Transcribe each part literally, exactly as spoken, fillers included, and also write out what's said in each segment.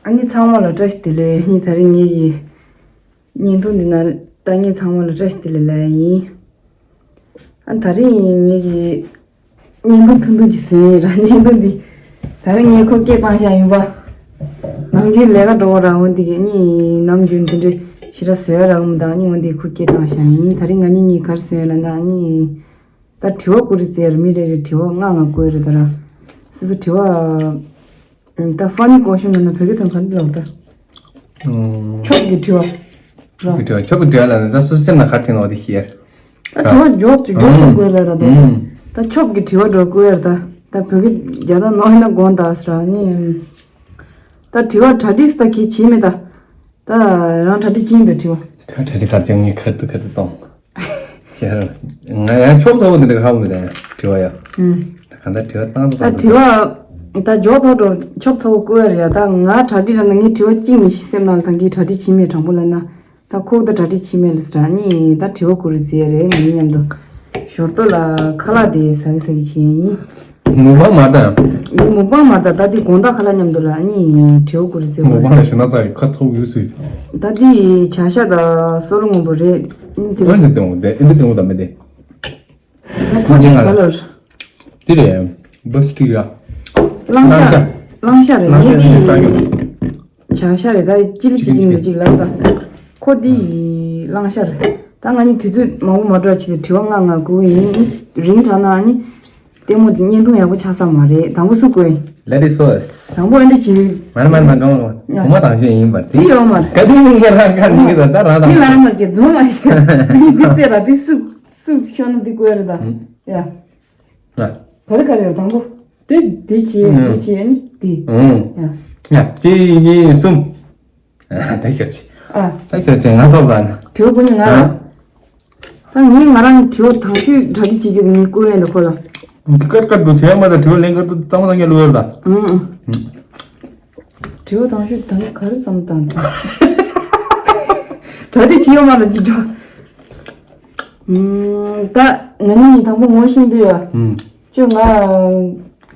ཨ་ནི་ཚང་མ་ལ་བཀྲ་ཤིས་བདེ་ལེགས། ཨ་ནི་དེ་རིང་ངེད་ཀྱི་བརྙན་ཐུང་འདི་ནང་ལྟ་མཁན་ཚང་མ་ལ་བཀྲ་ཤིས་བདེ་ལེགས་ལབ་ཡ་ཡིན། ཨ་དེ་རིང་ངེད་ཀྱི་བརྙན་ཐུང་ཐུང་ཐུང་ཅིག་བཟོས་ཡིན་ར། བརྙན་ཐུང་འདི་དེ་རིང་ངས་ཁོ་སྐད་བཏང་བཞག་ཡིན་པ། ནམ་རྒྱུན་ལས་ཀ་འགྲོ་བ་ར། འོ་འདི་གི་ཨ་ནི་ནམ་རྒྱུན་དེ་འདྲའི་ཞེ་དྲག་བཟོ་ཡ་རག་གི་མི་འདུག་ཨ་ནི་འོ་འདི་ཁོ་སྐད་བཏང་བཞག་ཡིན། དེ་རིང་ང་གཉིས་གཉིས་ག་རེ་བཟོས་ཡོད་ལབ་ན། ཨ་ནི་ད་དྲི་བ་བཀོད་རེས་བྱས་ར། མི་རེ་རེ་དྲི་བ་ལྔ་ལྔ་བཀོད་རེད་ད་ར། སོ་སོ་དྲི་བ། ཨ་ད་funny question ལབ་ན་བོད་སྐད་དོན་ག་འདྲ་ལབ་ད། ཨུམ། ཆོབ་ཀྱི་དྲི་བ། ར། ཆོབ་ཀྱི་དྲི་བ། ཆོབ་ཀྱི་དྲི་བ་ལབ་ན་ད་སོ་སོ་སེམས་ལ་ག་རེ་དྲན་ནོ་དེ་བཤད། ད་དྲི་བ་མགྱོགས་ཀྱི་མགྱོགས་ཚོ་བཀོད་ལ་ར་ད། ཨུམ། ད་ཆོབ་ཀྱི་དྲི་བ་འགྲོ་བཀོད་ཡ་ར་ད། ད་བོད་སྐད་རྒྱག་ད་ནོར་ཡིན་ན་དགོངས་དག་ཟེར་ར་ནི། ད་དྲི་བ་གྲ་སྒྲིག་ད་གི་བྱེད་མེད་ད། ད་རང་གྲ་སྒྲིག་བྱེད་ཡིན་པའི་དྲི་བ། ད་གྲ་སྒྲིག་ག་རེ་བྱེད། ངས་ཁ་ཏུ་ཁ་ཏུ་གཏོང་། ཁྱེད་རང་། ང་ཡང་ཆོབ་ཚ་བོ་འདི་འདྲ་ཧ་གོ་མི་འདུག་དྲི་བ་ཡ། ཨུམ། ད་ག་འདྲ་དྲི་བ་བཏང་ད། ད་དྲི་བ། ད་མགྱོགས་ཚོ་འགྲོ་ཆོབ་ཚ་བོ་བཀོད་ཡ་ར་ཡ། ད་ང་གྲ་སྒྲིག་ལབ་ན་ངས་དྲི་བ་གཅིག་མི་ཤེས། སེམས་ནང་ལ་ད་གི་གྲ་སྒྲིག་བྱེད་མེད་དྲང་པོ་ལབ་ན། ད་ཁོ་ད་གྲ་སྒྲིག་བྱེད་མེད་ལ་ཟེར་ར་ནི། ད་དྲི་བ་བཀོད་རེས་བྱེད་ཡ་རེད། ང་གཉིས་མཉམ་དུ་ཞོར་ཏོ་ལ་ཁ་ལག་དེ་ཟ་གི་ཟ་གི་བྱེད་ཡིན། མུག་པང་མ་ད། འདི་མུག་པང་མ་ད། ད་འདི་དགོང་དག་ཁ་ལག་མཉམ་དུ་ལ་ཨ་ནི་དྲི་བ་བཀོད་རེས་བྱེད་དགོས་རེད། མུག་པང་ལ་ཞེ་ན་ཚ་ཡི་ཁ་ཚ་བོ་ཡོད་སུས། ད་འདི་བྱ་ཤ་དང་སོལ་རླུང་སྔོན་པོ་རེད། འདི་ཨེ་འདི་སྟོན་དགོས་དེ། ཨེ་འདི་སྟོན་དགོས་ད་མི་དེ། ད་ཁོ་འདི་ག་ལོར། འདི་རེད། བྷ་སི་ཊི་ར། གླང་ཤ། གླང་ཤ་རེད། གླང་ངས་ཤ་འདི་ནི་ཡོད་ར། བྱ་ཤ་རེད། ད་ཅི་ལི་ཅི་ཅི་ནི་ཅིག་ལབ་ད། ཁོ་འདི་གླང་ཤ་རེད། ད་ང་གཉིས་དུས་ཚོད་མང་པོ་མ་འགྲོ་བྱས་ཏེ་དྲི་བ་ལྔ་ལྔ་བཀོད་ཡིན། རིང་དྲགས་ན་ཨ་ནི་ལྟད་མོ་བརྙན་ཐུང་ཡག་པོ་ཆགས་ས་མ་རེད། དང་པོ་སུ་བཀོད་ཡིན། Let it sauce། དང་པོ་ཨ་འདྲ་བྱེད། མ་རེད་མ་རེད་མ་རེད། གང་བ་གང་བ། བུ་མོ་དང་ཤེས་ཡིན་པར་དེ་ཡོད་མ་རེད། ག་དུས་ནས་ངས་རང་ཁ་ནས་ད་ད་རང་མི་དང་ལ་མ་གི་རྫུན་མ་ཤེས། འདི་འདི་ཚེ་ར་འདི་སུ་སུ་ཤོར་ན་འདི་བཀོད་རེད་ད། ཡ། ང་། ག་རེ་ག་རེ་རེད། དང་པོ། དེ། འདི་བྱས། ཨང་། འདི་བྱས། ཨ་ནི་འདི། ཨང་། ཡ། ཡ། གཅིག་གཉིས་གསུམ། ཨ། ད་ཤོད་ཅིག་ཨ། ད་ཤོད་ཅིག་ང་ཚོ་ལ་ན། དྲི་བ་ཀུན་ནི་ང་ལ། ཨ། ད་ངས་ང་རང་གི་དྲི་བ་དང་ཤོས་གྲ་སྒྲིག་བྱེད་རྒྱུ་དེ་ངས་བསྐུར་ཡས་འདུག་ཁོ་ལ། འདི་ཀར་ཀར་འགྲོ་བྱས་མ་ད། དྲི་བ་ལན་ཀར་འགྲོ་གཙང་མ་ད་ངས་ལོས་ཡོད་ད། ཨང་། ཨང་། དྲི་བ་དང་ཤོས་ད་ངས་ག་རེ་བརྩམས་དང་། གྲ་སྒྲིག་བྱེད་ཡོད་མ་རེད་ཅི་འགྲོ། ཨུམ། ད་ང་གཉིས་དང་པོ་ངོ་ཤེས་དུས་ཡ། ཨུམ། ཁྱོད་ང་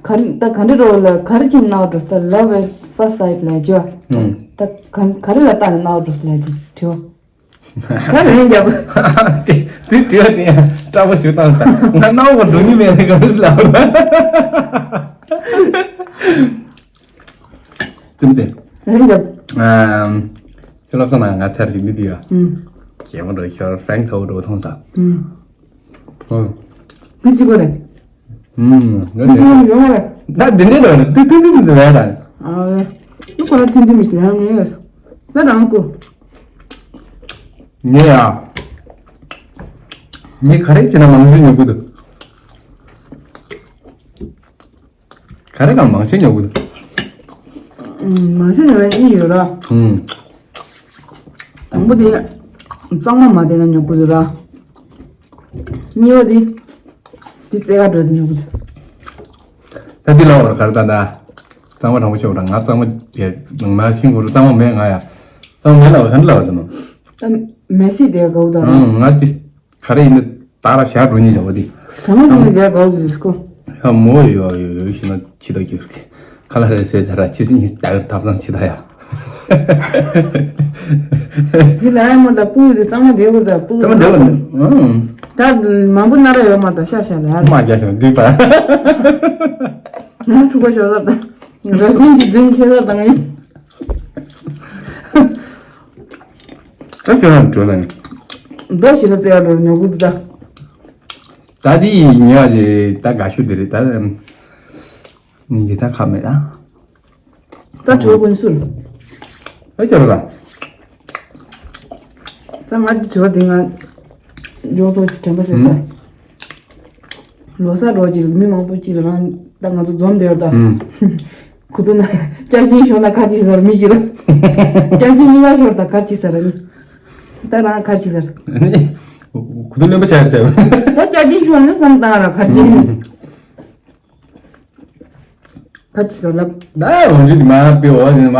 ག་རེ་ད་ག་འདྲ་རོ་ལ་ག་རེ་བྱིན་ནག་འགྲོ་ས། Love at first sight ལ་ཅོ། ཨུམ། ད་ག་ག་རེ་ལ་བལྟས་ནས་ནག་འགྲོ་ས་ལ་དྲི་བ། ད་ལན་རྒྱབ། དེ་དེ་དྲི་བ་དེ་ཡང་སྐྲག་པ་ཞིག་བཏང་ད། ང་ནག་པོ་འགྲོ་ཉི་མེད་ནས་ག་རེ་ལ། ཙམ་དེ། ལན་རྒྱབ། ཨམ། ཁྱོད་ལབ་ས་ན་ང་ཚར་གྱི་མི་དེ་ཡ། ཨུམ། རྒྱལ་མོ་འགྲོ་ཤོར་ཧྥ་རེང་ཚ་བོ་འགྲོ་མཐོང་ས། ཨུམ། ཨུམ། དེ་གཅིག་པ་རེད། ཨུམ། དེ་གཅིག་པ་ཡོང་བ་རེད། ད་དེ་འདྲའི་འགྲོ་རེད། དུ་དུ་དུ་དུ་རེད་ད། ཨ་ལེ། ཁོ་ལ་ཐུན་ཐུན་མི་ཤེས་ལ་ངས་ད་རང་གོ། ངས་ཡ། ངས་ག་རེ་བྱས་ན་མང་ཤོས་ཉོ་གི་འདུག་ག་རེ་གང་མང་ཤོས་ཉོ་གི་འདུག་ཨུམ། མང་ཤོས་ཉོ་བའི་གཉིས་ཡོད་ར། ཨུམ། དང་པོ་དེ་གཙང་མ་མ་བསྡད་ན་ཉོ་གི་འདུག་ར། གཉིས་པ་དེ་དེ་རྩེ་ག་འགྲོ་དེ་ཉོ་གི་འདུག་ད་འདི་ལ་བར་ག་རེ་ད་ད་གཙང་མ་དྲང་པོ་ཆེ་བ་ར། ང་གཙང་མ་དེ་ནང་ན་ཤིང་གོ་རུ་གཙང་མ་མེད། ང་ཡ་གཙང་མ་མེད་ལ་བར་ག་འདི་ལ་བར་དུ་ནོ། ད་མེ་སི་དེ་གའུ་ད་ར། ང་དེ། ག་རེ་ཡིན་ན་ད་ར་ཞག་འགྲོ་ཉིན་བྱ་བ་དེ། ཟ་མ་ཟ་མ་ལས་གའོ་ཟེར་ཁོ། ཡ་མོ་ཡོ་ཡོ་ཡོ་ཞུ་ན་ཕྱི་ད་རྒྱུ་རེད། ཁ་ལ་རེ་སོས་ཚར་ར་ཆུ་སྲིན་ད་གར་ཐབ་ཚང་ཕྱི་ད་ཡ། དེ་ལ་ཡ་མོ་ད་སྤུ་གུ་དེ་གཙང་མ་བསྡད་དགོས་ད། སྤུ་གུ་གཙང་མ་བསྡད་དགོས་ད། ད་མང་པོ་ན་ར་ཡོད་མ་ད་ཤ་ཤ་ལ་ཡ། མ་རྒྱ་ཞིང་འདུས་པ། ང་ཚུགས་པ་ཤོར་ས་ད། ར་སྲིན་གྱི་རྫུན་ཁྱེད་ད་དང་ཡིན། ཨ་ཁྱོད་རང་འགྲོ་ལ་ནི། རྡོ་ཞིག་ལ་རྩེ་བ་འགྲོ་ཉོ་གི་འདུག་ད། ད་དེ་ཉོ་བ་ཞིག་ད་དགའ་ཤོས་དེ་རེད་ད། ཉིན་གྱི་ད་ཁ་མེད་ད། ད་གྲོད་ཀུན་སུར། ཨ་ཁྱོད་རང་། ད་ང་དེ་གྲོད་དེ་ང་མགྱོགས་ཚོགས་ཀྱི་དྲན་པ་ཞིག་ད། ལོ་གསར་རོགས་ཀྱི་མི་མང་པོ་ཅིག་ལ་རང་ད་ང་ཚོ་འཛོམས་བསྡད་ཡོད་ད། ཁུ་ཏུ་ན་ཅར་ཅིང་ཤོར་ན་ཁ་ཅིག་ཟེར་མི་ཞིག་ལ། ཅར་ཅིང་གཉིས་ཀ་ཤོར་ད་ཁ་ཅིག་ཟེར་ནི། ད་རང་ཁ་ཅིག་ཟེར། ཁུ་ཏུ་ལོན་པ་ཆར་ཆར། ད་ཅར་ཅིང་ཤོར་ནི་བསམ་བཏང་ར་ཁ་ཅིག་ཁ་ཅིག་ཟེར་ལབ། ད་འོན་ཏེ་མ་པི་འོ་དེ་མ་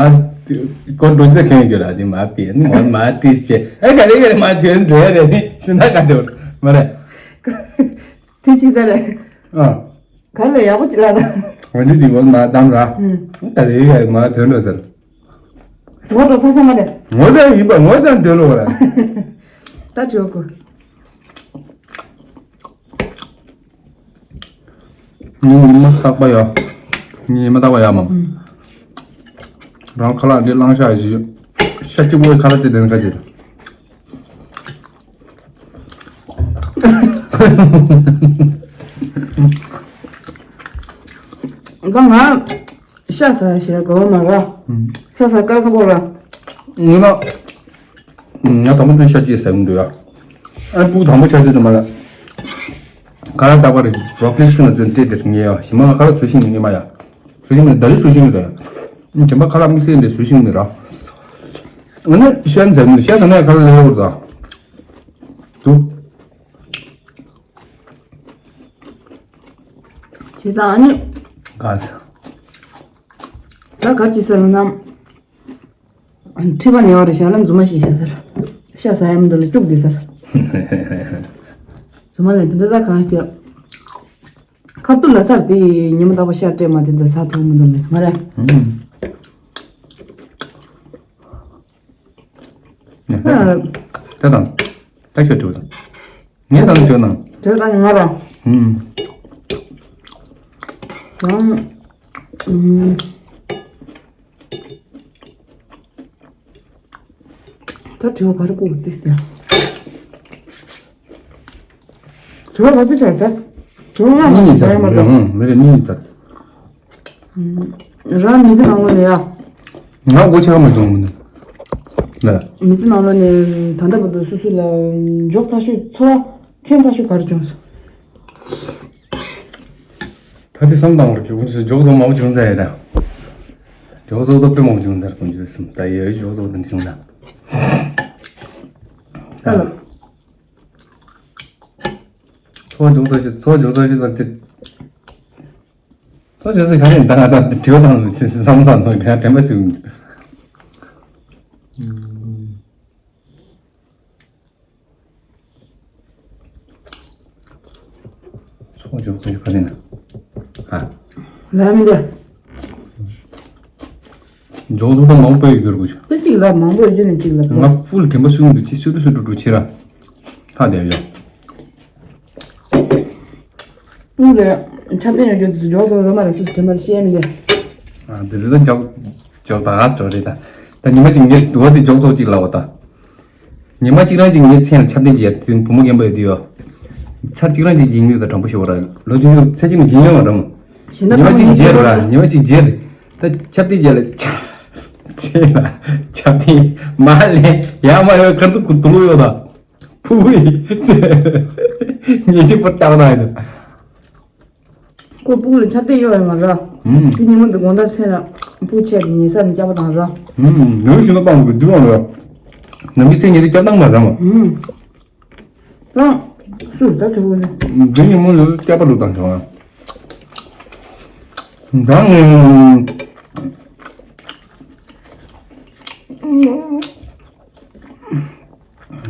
ཀོ་འགྲོ་ཚེ་ཁེངས་ཀྱི་ར་དེ་མ་པི་ནི་མ་མ་ཏི་ཤེ་ཨེ་ག་ལེ་ག་ལེ་མ་ཐོན་འགྲོ་ཡ་རེད་ནི་ཤིན་ད་ག་ཅོར་མ་རེད། དེ་ཅི་ཟེར་རེད། ཨ། ག་ལེ་ཡག་པོ་ཅི་ལ་ད། འོན་ཏེ་དེ་འོ་མ་དམ་ར། ཨུམ། ག་ལེ་ག་ལེ་མ་ཐོན་འགྲོ་ཟེར། ངོ་འགྲོ་ས་ས་མ་རེད། ངོ་ཚ་ཡིན་པ་ངོ་ཚ་འདོད་ལོ་ར། ད་དྲི་བ་གོ། ཉི་མ་བཏགས་པ་ཡ། ཉི་མ་བཏགས་པ་ཡ་མ། རང་ཁ་ལག་འདི་བླངས་ཤག་ཞིག་ཤ་གཅིག་པོའི་ཁ་ལག་ཅིག་དེ་ནི་ཁ་ཅིག་ད་ང་ཤ་ཟ་ཞེས་དགོས་མ་ར། ཤ་ཟ་དཀའ་ཁག་པོ་ར། ངུ་ན། ང་དང་པོ་དུས་ཤ་གཅིག་ཟ་གི་འདུག་ཡ། ཨ་ཕྲུ་གུ་དང་པོ་ཆགས་དུས་དུ་མ་ལ། ཁ་ལག་བཏགས་པ་རེད་བྲོ་ཀླི་ཤུ་ན་ཚོན་སྤྲད་དེ་ངས་ཡ་ཞི་མ་ང་ཁ་ལག་ཟོས་ཤིང་ནི་ཉི་མ་ཡ། ཟོས་ཤིང་ནི་ད་རེས་ཟོས་ཤིང་ནི་ད་ཡ། ཁྱིམ་པ་ཁ་ལག་དམིགས་བསལ་འདི་ཟོས་ཤིང་ནི་ར། ཨ་ནི་ཤ་ཟ་ནི་ཤ་ཟ་ན་ཡ་ཁ་ལག་ལས་འོར་ད། འདུག་བྱས་ཙང་ཨ་ནི། ག་ས། ད་གར་ཅི་ཟེར་ན། མཁྲིས་པ་ན་བ་རེད་ཤག་ལ་རྫུན་མ་ཞིག་བཤད་ཟེར། ཤ་ཟ་ཡ་མི་འདུག་ལ་སྐྱུག་བསྡད་ཟེར། རྫུན་མ་ལས་དེ་འདྲ་ད་གང་ཞིག་ཁ་ཐུག་ལ་སར་དེ་ཉི་མ་ལྟ་བུ་ཤ་སྤྲད་མ་དེ་འདྲ་ཟ་ཐུབ་མི་འདུག་ལ་མ་རེད། ད་དང་། ད་ཁྱོད་འགྲོ་དང་། ངས་དང་འགྲོ་ནང་། འགྲོ་དང་ང་ར། ཧུམ། ཡང་། ཨུམ། ད་དྲི་བ་ག་རེ་བསྐུར་ཏེ་སྟེ། དྲི་བ་ག་ཚོད་ཆགས་ད། དྲི་བ་ལྔ་གཉིས་ཡིན་ས་ཟ་ཡ་མ་རེད། ཧུམ་མི་རེད་གཉིས་ཡིན་ས། རང་མི་ཚེ་ནང་ལོགས་ནས་ཡ། ང་སྒོ་ཆགས་མ་བྱུང་མི་འདུག་ལ། མི་ཚེ་ནང་ལོགས་ནས་ད་ལྟ་བར་དུ་སོ་སོ་ལ་འཇོག་ཚར་ཤོས་ཚོར་བ་ཁྱད་མཚར་ཤོས་ག་རེ་བྱུང་སོང་། ད་དེ་བསམ་བཏང་བར་གྱི་ཀུན་སུ་འཇོག་ཏོ་མང་བྱུང་ཚར་ཡ་ར། འཇོག་ཏོ་ཏོ་དཔེ་མང་བྱུང་ཚར་ཀུན་སུ་སུམ་ད་ཡོད་འཇོག་ཏོ་དང་བྱུང་ན། ད་ལ། ཚོ་འཇོག་ཚར་ཤོས་ཚོ་འཇོག་ཚར་ཤོས་དང་དེ། ཚོ་འཇོག་ཚར་ག་རེ་ད་ང་ད་དྲི་བ་དང་བསམ་བཏང་ནོ་དྲན་པ་བྱུང་། ཚོགས་འཇོག་ཚོགས་ག་ནས་ན། ཧ། ལ་མི་འདི། འཇོག་ཚོགས་དང་མང་པོ་ཡོད་རྒྱུ་རུ་ཆ། ད་གཅིག་ལ་མང་པོ་ཡོད་རྒྱུ་ནས་གཅིག་ལ། ང་ཕུལ་དྲན་པ་སུ་འདུག་ཅི་སུ་རུ་སུ་འགྲོ་འགྲོ་ཆེ་ར། ཧ་དེ་ཡོད། ཕུལ་ལས་ཆབ་ཏན་ཡོད་རྒྱུ་དེ་འཇོག་ཚོགས་རོ་མ་རེད་སུ་དྲན་པ་ཤེས་མི་འདི། ཨ་དེ་ཚོ་ད་འཇོག་འཇོག་ད་ཧ་སི་ཊོ་རི་ད། ད་ཉི་མ་གཅིག་ངས་དུ་བ་དེ་འཇོག་ཚོགས་གཅིག་ལ་འོ་ད། ཉི་མ་གཅིག་རང་གཅིག་ངའི་མཚན་ལ་ཆབ་ཏན་བརྗེ་དེ་བུ་མོ་རྒན་པ་ཡོད་དུས་ཡོད། ཚར་གཅིག་རང་གཅིག་འཇིགས་མེད་དང་དྲང་པོ་ཞེས་པ་ར་ལོ་གཅིག་ཚེ་གཅིག་ནས་འཇིགས་ཡོང་བ་ར་མོ། ཉི་མ་གཅིག་བརྗེ་ར་ཉི་མ་གཅིག་བརྗེ་ར། ད་ཆབ་ཏན་བརྗེ་ལ་ཆ། ཆེ་ལ་ཆབ་ཏན་མ་ལས་ཡ་མ་ཡོད་ཁར་དུ་ཀུ་དུ་ལུ་ཡོད་ད། ཕུ་བུ་ཡི་ཉེ་གཅིག་པར་བཏགས་ན་ཡོད། ཁོ་ཕྲུ་གུ་ལ་ཆབ་ཏན་གཡོག་ཡོད་མ་ར། ཨུམ། དེ་ཉིན་མོ་འདི་དགོང་དག་མཚན་ལ་ཕྲུ་གུ་ཆད་དེ་ཉལ་ས་ནས་སྐྱག་པ་བཏང་ར། ཨུམ། ནུ་ཞུ་ན་སྤང་གི་འདི་བང་ར། ནམ་གྱི་མཚན་ཉིན་དུ་སྐྱག་བཏང་མ་ར་མ། ཨུམ། བཏང་། སུ་ད་ཕྲུ་གུ་ནི། འདི་ཉིན་མོ་ལ་སྐྱག་པ་ལུག་བཏང་བྱུང་ཨ། ད་ངས།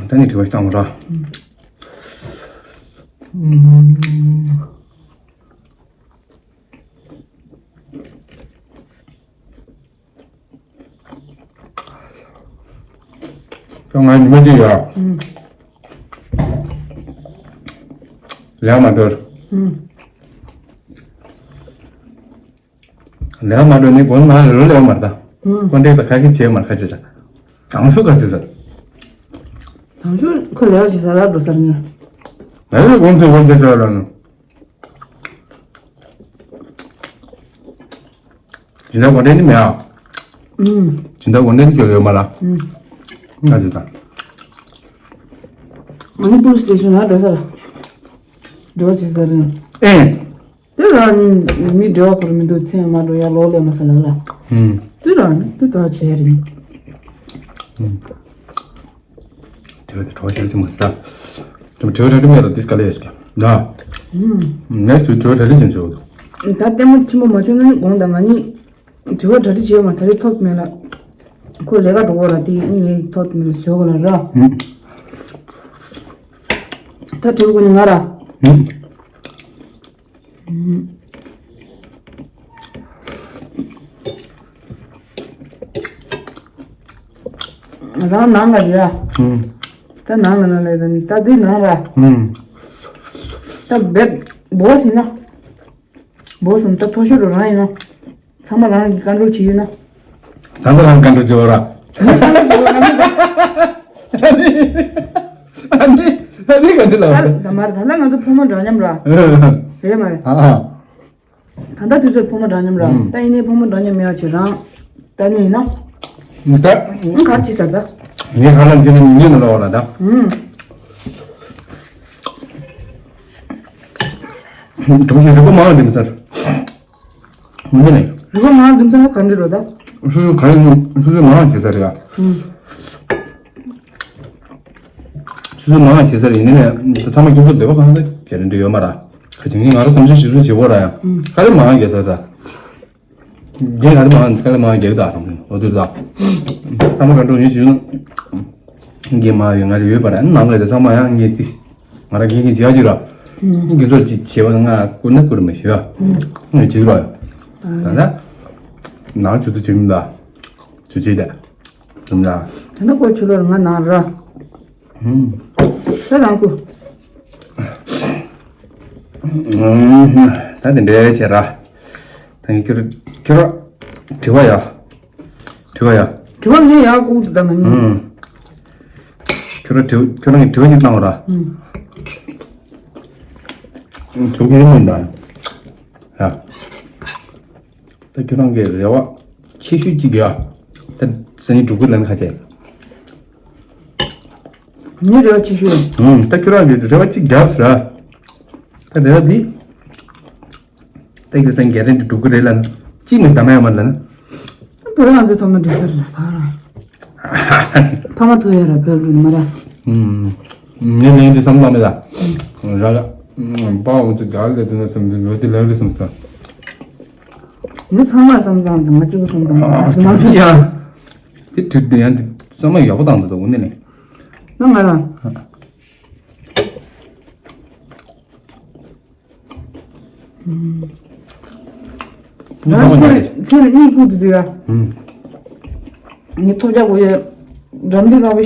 ད་ནི་དྲི་བ་ཞིག་བཏང་ར། ཨུམ། ཁྱོད་ང་ཉི་མ་གཅིག་ཡ། ཨུམ། ལས་མ་འགྲོ། ཨུམ། ལས་མ་འགྲོ་ནི་དགོན་ནང་ལ་ལས་མ་ད། ཨུམ། ཀོན་ཏེག་ད་ཁ་ཁི་བྱེད་མ་ཁ་ཅི་ད། དང་ཤོ་ཁ་ཅི་ད། དང་ཤོ་ཁོ་ལས་ཞིག་ཟ་ར་འགྲོ་ས་ར་ངས། ལས་དགོན་ཚོ་དགོན་ཚོ་ཟ་ར་ནི། སྦྱིན་བདག་དགོན་སྡེ་ནི་མེད་ཨ། ཨུམ། སྦྱིན་བདག་དགོན་སྡེ་ནི་ཁྱོད་ཡོད་མ་ལ། ཨུམ། ང་ཅི་དང་། ང་ནི་པུ་ལི་སི་སི་ཊེ་ཤན་ལ་འགྲོ་ས་ལ། འགྲོ་ཅི་ཟེར་ནི། ཨེ། དེ་རང་ནི་མི་འབྲེལ་བ་བོར་མི་འདུག་མཚན་མ་འགྲོ་ཡ་ལོག་ལས་མ་ས་ལ་ལ། ཨུམ། དེ་རང་ནི་དེ་ད་བྱས་རེད། ཨུམ། དྲི་བ་དེ་གྲོགས་ཤེར་གྱི་མ་ཟ། དྲི་བ་གྲ་སྒྲིག་མེད་ལ་ཏིས་ཀ་ལས་ཡོད་ཀྱང་ན། ནེགསི་དྲི་བ་གྲ་སྒྲིག་ཅན་བྱེད་དགོས། ད་ལྟད་མོ་ཆེན་པོ་མ་བྱུང་ན་ནི་དགོངས་དག་ང་གཉིས་དྲི་བ་གྲ་སྒྲིག་བྱེད་ཡོད་མ་ད་རེས་ཐོབ་མེད་ལ། ཁོ་ལས་ཀ་འགྲོ་གོ་ལ་དེ་ནི་ངས་ཐོབ་མེད་ལ་བཟོས་གོ་ལ་ར། ད་དྲི་བ་ཁོ་ནི་ང་ར། རང་ནང་ལ་རེད་ཡ། ཨུམ། ད་ནང་ལ་ན་ལས་ད་ད་འདི་ནང་ལ། ཨུམ། ད་བེད་བོ་ཟིན་ན། བོ་ཟིན་ད་མཐོ་ཤོས་རུ་རང་ཡིན་ན། ཚང་མ་རང་གི་ཀོན་ཀྲོལ་བྱེད་ཡོད་ན། ད་ལྟ་རང་ཀོན་ཀྲོལ་བྱེད་འོ་ར། ཨ་ནི་ཨ་ནི་ཨ་ནི་ག་འདི་ལ། ད་ད་མར་ད་ལྟ་ང་ཚོ་ཕོ་མོ་འདྲ་མཉམ་ར། རེད་མ་རེད། ཨ་ཨ། ད་ལྟ་དུས་ཚོད་ཕོ་མོ་འདྲ་མཉམ་ར། ཨུམ། ད་ཡིན་ནའི་ཕོ་མོ་འདྲ་མཉམ་མེད་པ་བྱེད་རང་། ད་ནི་ཡིན་ན། ད་ཨང་གར་ཅི་ཟེར་ད། ངས་ཁ་ལག་འདི་ནི་ཉིན་ལ་ལོག་ལ་ད། ཨུམ། གྲོགས་ཤིག་རིག་པ་མང་བ་འདི་མི་ཟེར། འོན་ཏེ་ནི། རིག་པ་མང་བ་འདི་མི་ཟེར་ན་ག་འདྲ་རོ་ད། སོ་སོ་ག་རེ་སོ་སོ་མང་བ་བྱེད་ས་རེད་ཡ། ཨུམ། སོ་སོ་མང་བ་བྱེད་ས་རེད་ཡིན་ནའི་ཚང་མ་ཁྱོད་ཚོ་འདོད་པ་གང་འདྲ་རྒྱ་རེ་འདྲ་ཡོད་མ་ར། ག་ཅིག་ནི་ང་རང་བསམ་ཤེས་ཞིབ་འཚོལ་བྱེད་དགོས་ར་ཡ། ཨུམ། ག་རེ་མང་བ་བྱེད་ས་ད། རྒྱན་ག་ཚོད་མང་ག་ལ་མང་རྒྱག་གི་དང་འོ་དེ་དང་། ཐ་མ་ག་འགྲོ་ཡིན་ཞུ་ན། རྒྱན་མང་ཡོད་ང་རེ་ཡོད་པ་ར་ནང་ལ་དེ་ཚང་མ་ཡང་ངས་དེ། ང་ར་རྒྱན་གྱི་རྒྱག་ཅིག་ར། རྒྱན་ཚོར་ཅིག་བྱེད་པ་ང་བསྐུར་ན་བསྐུར་མི་ཤེས་ཡ། ངས་བྱེད་ར། ད་ལྟ། ནང་ཆུ་ཚོད་བཅུ་མི་ལ། ཆུ་ཚོད་དེ། བཅུ་མི་ལ། ད་ལྟ་ཀོ་ཆུ་ལོར་ང་ནང་ར། ཧུམ། ད་རང་སྐུ། ད་དེ་འདྲའི་བྱས་ར། ད་ངས་ཁྱོད་ཁྱོད་དྲི་བ་ཡ། དྲི་བ་ཡ། དྲི་བ་ངས་ཡག་ཀུ་ད་ང་ནི། ཧུམ། ཁྱོད་དྲི་ཁྱོད་ངས་དྲི་བ་ཞིག་བཏང་བ་ར། ཧུམ། ཁྱོད་ཀྱི་ཡིན་མིན་ད། ཡ། ད་ཁྱོད་རང་གི་རེ་བ་ཆེ་ཤོས་གཅིག་ཡ། ད་སང་ཉིན་འགྲུབ་ཀྱི་ལན་ཁ་ཆེ། ངའི་རེ་བ་ཆེ་ཤོས། ཨུམ། ད་ཁྱོད་རང་གི་རེ་བ་གཅིག་བརྒྱབ་ཟེར། ད་རེ་བ་འདི། ད་ཁྱོད་སང་རྒྱ་རན་འགྲུབ་ཀྱི་རེད་ལ་ན། གཅིག་ནས་ད་མ་ཡ་མ་ལ་ན། བོད་ང་ཚོའི་ཐོབ་ན་འགྲིག་ས་རེད་ད་ར། ཕ་མ་ཐུག་ཡ་ར་བོད་རུ་མ་ར། ཨུམ། ངས་ལན་འདི་བསམ་བློ་མེད་ད། ར་ར། པ་འོང་ཚེ་རྒྱ་ལ་དེ་ན་བསམ་དུས་ལོ་དེ་ལ་རེ་བསམ་ས། མི་ཚང་མ་བསམ་བཏང་དང་ང་གཅིག་པུ་བསམ་བཏང་དང་ང་ཚང་མ་ཡང་། དེ་དྲིར་དེ་ཡང་དེ་བསམ་བློ་ཡག་པོ་བཏང་འདུག་དོ་དངོས་གནས་ནས། ན་ང་རང་། རང་ཚེ་ཚེ་ལ་གཉིད་ཁུག་ཏུ་དུས་ལ། ངས་ཐོབ་རྒྱག་དགོས་ཡ། འགྲམ་འདི་ལྔ་པོ་ཡ་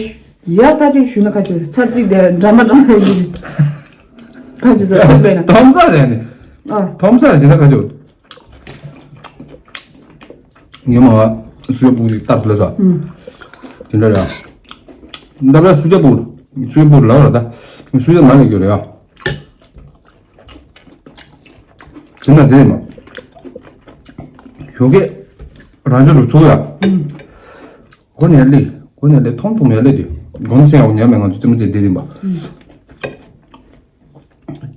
ལྟ་དུས་ཞུ་ན་ཁ་ཆེ་ཚར་གཅིག་དེ་འགྲམ་མ་འགྲམ་ལ་ཡིན། ཁ་ཆེ་ཚར་ཐོབ་པས་ན། དོམ་ས་རེད་ནི། ཨ། དོམ་ས་རེད་ན་ཁ་ཆེ། ངས་མ་བ་སུ་ཡ་པུ་ཞིག་བཏབ་ལ་ས། དེ་འདྲ་རེད། འདབ་ལ་སུ་ཡ་པུ་སུ་ཡ་པུ་ལ་ར་ད་སུ་ཡ་མ་ལ་རྒྱུ་རེད་ཨ། དེ་ན་དེ་མ། ཞོགས་ཀས་རང་ཅག་རུ་ཚུགས་ཡ། ཁོ་ནས་ལི། ཁོ་ནས་ལི་ཐོང་ཐོང་ཡ་ལི་དུ། དགོང་སེང་ཡ་ཉམས་མེད་ང་ཚོ་ཙི་མ་ཙི་དེ་རིམ་པ།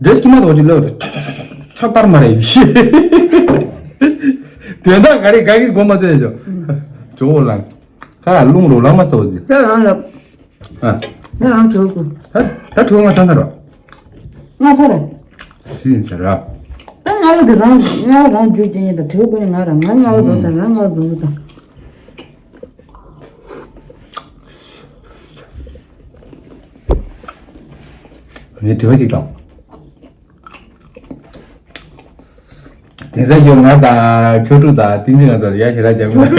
འདྲེས་ཀྱི་མ་ཐོག་ཅིག་ལོས་ཐ་པར་མ་རེད་ཤི། དེ་འདྲ་ག་རེ་ག་གི་སྒོ་མ་ཚོས་ཞོ། ཇོ་བོ་ལང་། ཁ་རླུང་རོ་ལང་མ་ཐོག་ཅིག་ད་རང་ལ། ཨ། ད་རང་ཇོ་བོ། ད་ད་ཇོ་བོ་ང་ཐང་ཁ་རོ། ང་ཐ་ར། ཤི་ཡིན་ཟེར་ར། ད་ང་ལ་དེ་རང་ང་རང་རྒྱུ་ཅན་ཡིན་ད་ཇོ་བོ་ཀུན་ནས་ང་ར་ང་ང་ལ་རྫོང་ཚར་རང་ང་ལ་རྫོང་ཚར་ད། ངས་དྲི་བ་གཅིག་དང་། དེང་སང་ཁྱོད་ང་དང་ཁྱོད་ཕྲུག་དང་ཏིང་ཏིང་ང་ཚོ་ལ་ཡ་ཞེ་དྲག་རྒྱག་མི་འདུག་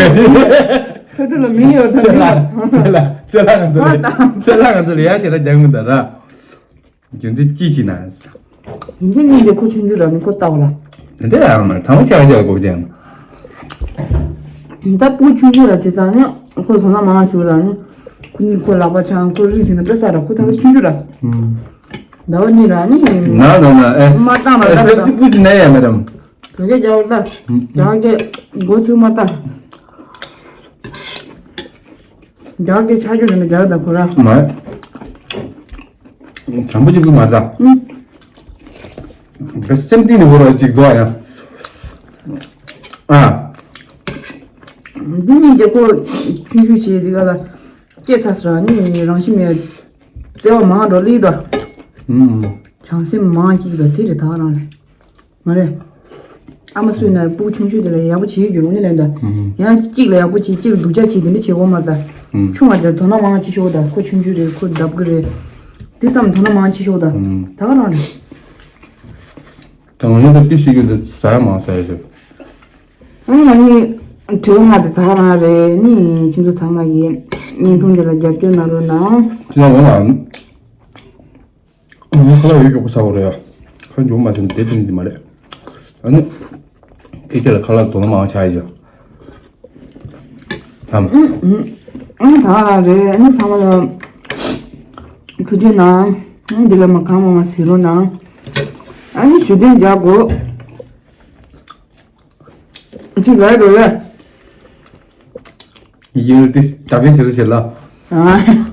ཁྱོད་ཕྲུག་ལ་མིང་ཡོད་ད་ཚེ་ལ་ཚེ་ལ་ཚེ་ལ་ང་ཚོ་ལ་ཚེ་ལ་ང་ཚོ་ལ་ཡ་ཞེ་དྲག་རྒྱག་མི་འདུག་ར། རྒྱུ་མཚན་ཅི་ཞིག་ན། ཡིན་གྱི་ཡིན་གྱི་ཁོ་ཆུང་ཆུང་ར་ནི་ཁོ་ལྟ་བ་ལ། དེ་འདྲ་ཡང་མ་དང་ཆ་རྒྱག་དགོས་ཀྱང་། ད་སྤུ་ཆུང་ཆུང་ར་བྱེད་ཙང་ནི་ཁོ་དོ་སྣང་མང་ཆུང་ར་ནི། ཁོ་ནི་ཁོ་ལག་པ་འཆང་ཁོ་རིགས་ཟིན་ན་དཔེ་ས་ར་ཁོ་ད་ལ་ཆུང་ཆུང་ར། ཟླ་བ་གཉིས་ར་ནི། ན་ན་ན་ཨེ། མ་བཏང་ལ་ཨེ་ད་སེབ་ཀྱི་སྤུ་ཅི་ན་ཡ་མེད་དམ། བོད་སྐད་རྒྱག་པ་ལ། རྒྱ་སྐད་མགོ་ཚོས་མ་བཏང་། རྒྱ་སྐད་ཆ་རྒྱུས་རེད་མི་རྒྱ་དང་ཁོ་ར། མ། བྱམས་པོ་གཅིག་པུ་མ་རེད་ད། ཨུམ། བེ་སེམས་གཏིང་ནས་བོར་བ་ཅིག་འདུག་ཨ་ཡ། ཨ། འདི་གཉིས་ཀྱི་ཁོ་ཆུང་ཆུང་བྱས་འདི་ག་ལ་སྐྱེས་ཚར་སོང་ནི་རང་བཞིན་མེད། བརྩེ་བ་མང་འགྲོ་ལི་དོ། ཨུམ། བྱམས་སེམས་མང་སྐྱིད་དོ་དེ་རེད་ད་རང་རེད། མ་རེད། ཨ་མ་སུས་ན་སྤུ་གུ་ཆུང་ཆུང་དེ་ལ་ཡག་པོ་བྱེད་རྒྱུ་རུང་ནི་ལན་ད། ཨུམ། ཡང་གཅིག་ལ་ཡག་པོ་བྱེད་གཅིག་ལ་སྡུག་ཅག་བྱེད་དེ་འདྲ་བྱེད་དགོས་མ་རེད་ད། ཨུམ། ཆུང་བ་དེ་དོ་སྣང་མང་བྱེད་ཤོག་ད་ཁོ་ཆུང་ཆུང་རེད་ཁོ་ལྡབ་གི་རེད། དེ་བསམ་དོ་སྣང་མང་བྱེད་ཤོག་ད། ཨུམ། ད་ག་རང་རེད། ད་ང་ནི་ད་ཏི་ཤི་རྒྱུ་འདི་ཟ་ཡ་མང་ཟ་ཡ་ཞིག་ཨ་ནི་ང་གཉིས་དྲི་བ་ལྔ་དེ་ད་ག་རང་རེད་ནི་ཁྱོད་ཚོ་ཚང་མ་ཡིན། བརྙན་ཐུང་འདི་ལ་རྒྱབ་སྐྱོར་གནང་རོགས་གནང་། ཅི་ན་འོ་ལ། ཁ་ལག་ཡོད་མགྱོགས་པོ་ཟ་བ་རེད་ཡ། ཁ་མགྱོགས་མ་ཟ་ན་བདེ་དོན་འདི་མ་རེད། ཨ་ནི། ཁྱེད་ཁྱེད་ལ་ཁ་ལག་དོ་སྣང་མང་ཆགས་ཡ། ཨང་ད་ར་རེད། ཨ་ནི་ཚང་མ་ལ་ཐུགས་རྗེ་གནང་། ཨང་འདི་ལ་མ་གང་མང་མང་ཟེར་རོགས་གནང་། ཨ་ནི་ཞུ་རྟེན་རྒྱག་དགོས། ཅི་ལ་རོ་ལ། ཡིན་ཏེ་ད་གའི་ཅི་རེད་ཟེར་ལ། ཨ།